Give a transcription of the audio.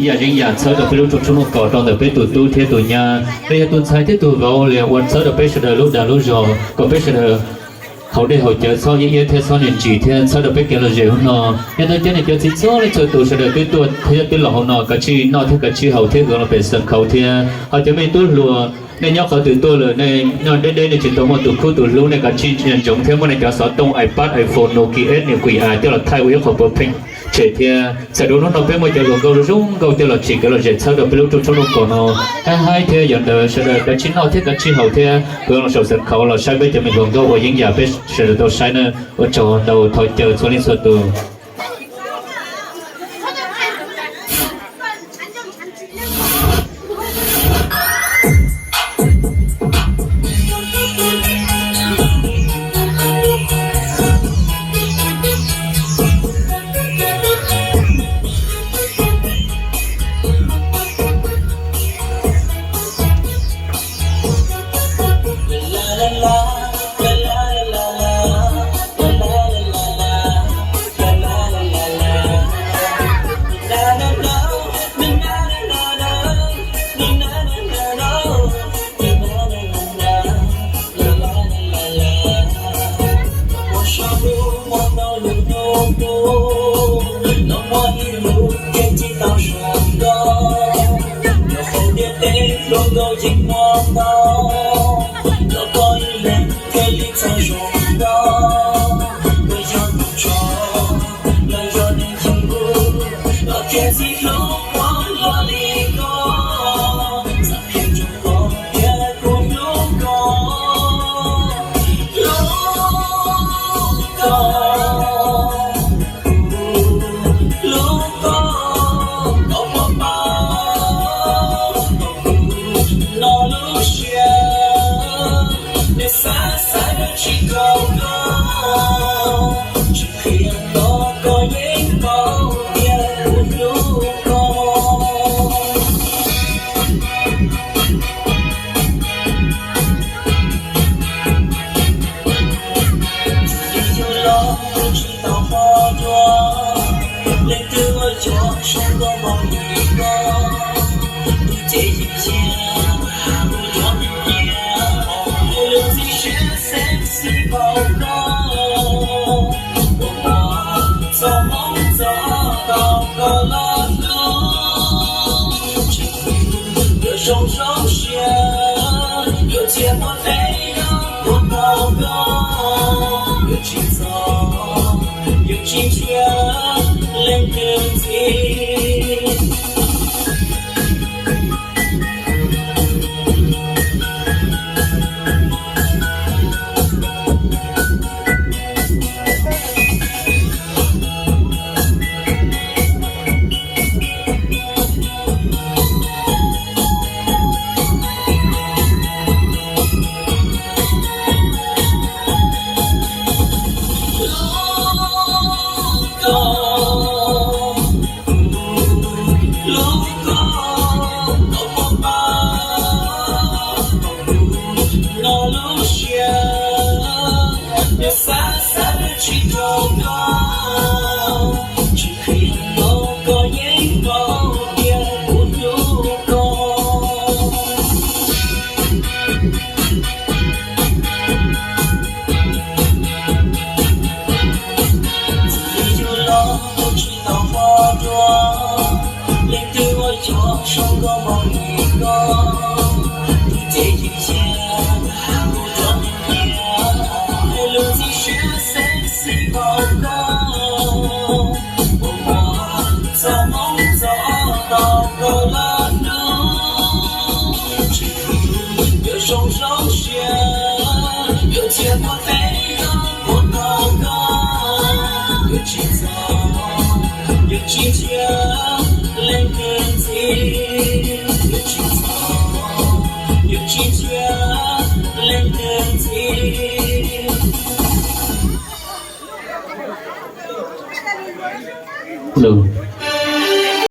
yam zeej yam txhawb rau peb lub rooj tshoob rooj kos rau ntawm peb tus tub thiab tus nyab los yog tus ntxhais thiab tus vauv li ua txhawb rau peb sawv daws lub dag lub zog kom peb sawv daws haus dej haus cawv txhob iab iab thiab txhob niam ntsis thiab txhawb rau peb kev lom zem hnub no. Yog tau cov niam cov txiv txhua leej txhua tus sawv daws twb tuaj thiab twb los hauv no kav tsij noj thiab kav tsij haus thiab ua los pem xeem khauv thiab ho cov me tub hluas nej nyob qhov twg tuaj lawm nej noj deb deb nej tsis tau muaj tus khub tus hlub nej kav tsij ntsia ntsoov thiab muab nej cov xov tooj iPad, iPhone, Nokia, Sony, Quia coj los thaij ua ib qho puav pheej tshem thiab txawm rau hnub no peb muaj cov hluas nkauj zoo nkauj coj los tsim kev lom zem txhawb rau peb lub rooj tshoob rooj kos no. Haib haib thiab yog ntawd sawv daws kav tsij noj thiab kav tsij haus thiab kuv los saum xeem khauv los saib peb cov me hluas nkauj ua yeeb yam peb sawv daws tau saib na. Ua tsaug ntau thov caw txhua leej txhua tus.